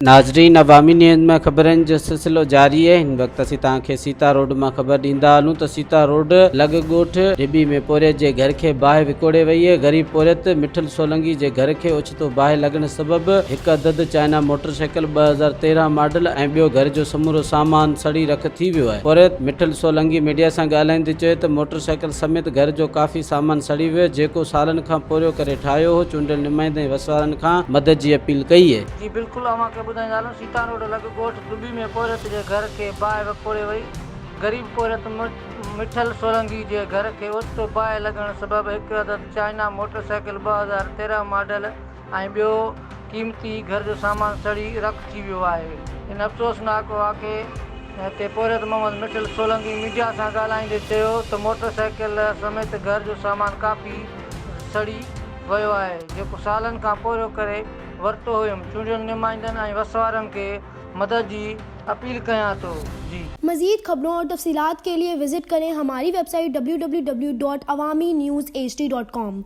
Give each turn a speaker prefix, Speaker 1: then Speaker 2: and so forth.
Speaker 1: ناظرين عوامي نيوز ۾ خبرن جو سلسلو جاري آهي هن وقت اسين توهان کي سيتا روڊ مان خبر ڏيندا هلون ته سيتا روڊ لڳ ڳوٺ ڍٻي ۾ پورهيت جي گهر کي باهه وڪوڙي وئي آهي غريب پورهيت مٺل سولنگي جي گهر کي اوچتو باهه لڳڻ سبب هڪ عدد چائنا موٽر سائيڪل 2013 ماڊل ۽ ٻيو گهر جو سمورو سامان سڙي رک ٿي ويو آهي پورهيت مٺل سولنگي ميڊيا سان ڳالهائيندي چيو ته موٽر سائيڪل سميت گهر جو ڪافي سامان سڙي ويو جيڪو سالن کان پورهيو ڪري ٺاهيو هو چونڊيل نمائندن ۽ وسوارن کان مدد جي اپيل ڪئي آهي.
Speaker 2: جي بلڪل اوهان کي ٻڌائيندا هلون سيتان روڊ لڳ ڳوٺ دٻي ۾ پورهيت جي گهر کي باهه وڪوڙي وئي غريب پورهيت مٺل سولنگي جي گهر کي اوچتو باهه لڳڻ سبب هڪ عدد چائنا موٽر سائيڪل 2013 ماڊل ۽ ٻيو قيمتي گهر جو سامان سڙي رک ٿي ويو آهي ان افسوسناڪ واقعي تي پورهيت محمد مٺل سولنگي ميڊيا سان ڳالهائيندي چيو ته موٽر سائيڪل سميت گهر جو سامان ڪافي سڙي ويو آهي جيڪو سالن کان پورهيو ڪري ورتو هيم، چونڊيل نمائندن ۽ وس وارن کي مدد جي اپيل ڪيان ٿو، جي.
Speaker 3: مزيد خبرون اور تفصيلات کے لئے وزٽ ڪرين ھماري web site www.awamiNewsHD.com.